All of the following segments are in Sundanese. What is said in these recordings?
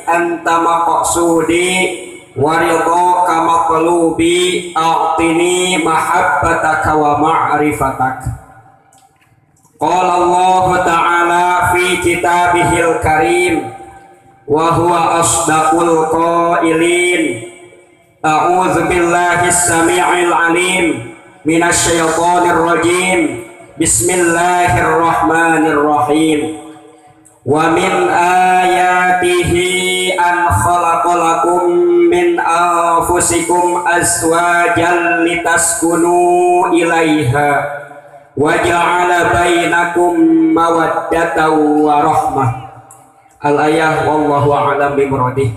Anta maqsudi wa ridhaka maqlubi a'tini mahabbataka wa ma'rifatak. Qala Allah ta'ala fi kitabihil karim wa huwa asdaqul qailin. A'udzu billahis samii'il alim minasy syaithanir rajim. Bismillahirrahmanirrahim. Wa min ayatihi an khalaqalakum min anfusikum azwajan litaskunu ilaiha wa ja'ala bainakum mawaddatan wa rahmah. Al-ayah wallahu a'lam bi muradih.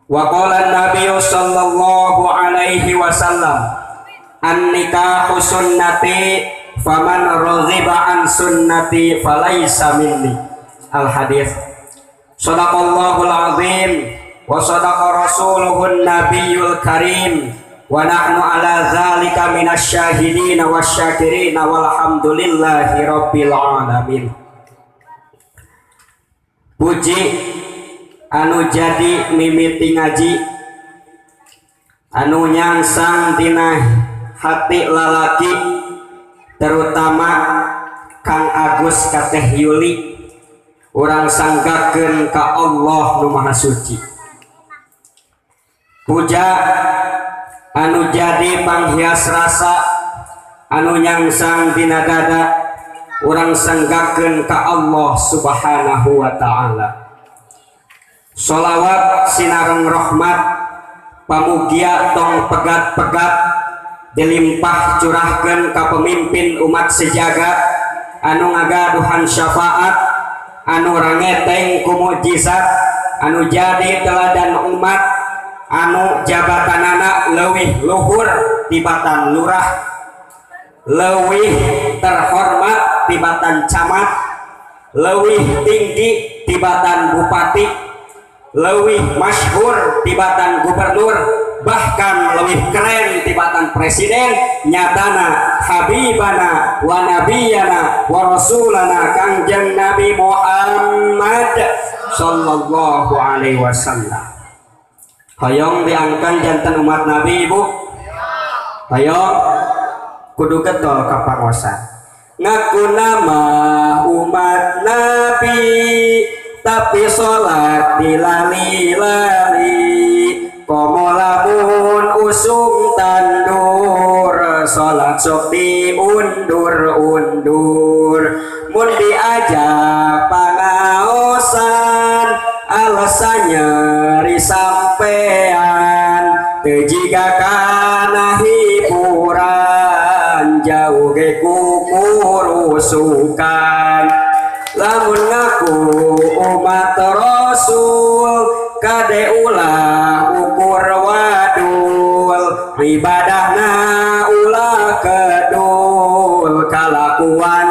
Wa qala an-nabiy sallallahu alaihi wasallam an-nikahu sunnati faman raghiba an sunnati falaisa minni. Al-hadis. Shadaqallahul azim wa sadaqa rasuluhun nabiyul karim wa nahnu ala zalika minasyahidin wasyakirin walhamdulillahi rabbil alamin. Puji anu jadi mimiti ngaji anu nyangsang dina hati lalaki terutama Kang Agus ka Teh Yuli urang sanggakeun ka Allah nu Maha Suci. Puja anu jadi panghias rasa anu nyangsang dina dada urang sanggakeun ka Allah Subhanahu wa ta'ala. Sholawat sinareng rahmat pamugia tong pegat-pegat dilimpah curahkeun ka pemimpin umat sejagat anu ngagaduhan syafaat anu rangeteng ku mukjizat anu jadi teladan umat anu jabatanana leuwih luhur tibatan lurah, leuwih terhormat tibatan camat, leuwih tinggi tibatan bupati, leuwih masyhur tibatan gubernur, bahkan lebih keren tibatan presiden. Nyatana habibana wa nabiyana wa rasulana Kangjeng Nabi Muhammad sallallahu alaihi wasallam. Hoyong diangkan jantan umat Nabi ibu, hoyong kudu getol ka pangosan. Ngaku nama umat Nabi tapi sholat dilali-lali, komo lamun usum tandur sholat sok diundur-undur, mun diajak pangaosan alasan nyeri sampean, teu jiga kana hiburan jauh ge kukurusukan. Lamun ngaku umat Rasul kade ulah ukur wadul, ibadahna ulah kedul, kalakuan